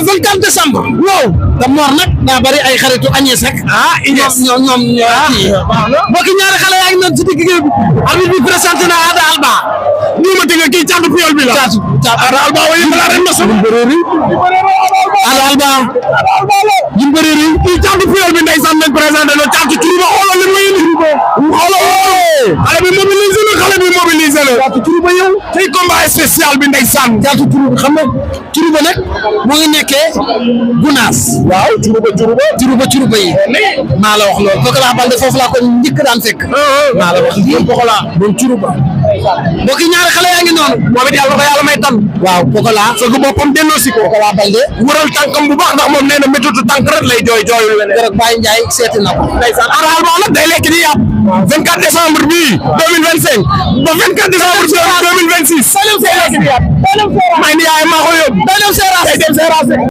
le 24 décembre. waaw te Mor nag daa bari ay xaritu Agnès rek. ñoom mbokki ñaari xale yaa ngi noonu ci digg géew bi. arbitre bi présenté na Ada Alba. nii ma dégg kii caatu Puyol bi la. Ada Alba wa yëngal arène nationale. Ada Alba. Jimbéréri kii caatu Puyol bi ndeysaan lañ présenté na caatu Curuba xoolal li muy indi. xale bi mobilisé na xale bi mobilisé na. caatu Curuba yow. tey combat spécial bi ndeysaan. caatu Curuba xam nga Curuba nag mu ngi nekkee Gunaas. waaw Curuba yi. maa la wax loolu Pokola Balde foofu laa ko njëkk daan fekk. maa la wax lii Pokola doon Curuba. mbokk yi ñaari xale yaa ngi noonu. moom it yàlla ko yàlla may tan. waaw Pokola. soo ko boppam delloosi ko. Pokola Balde. wëral tànkam bu baax ndax moom nee na méttiitu tànk rek lay jooyul leneen. keroog Baye Ndiaye seeti na ko. ndeysaan Ada Alba nag day lekk di yàpp. 24 décembre bii 2025 ba 24 décembre 2026. may ni yaay maa ko yóbbu. day dem Seras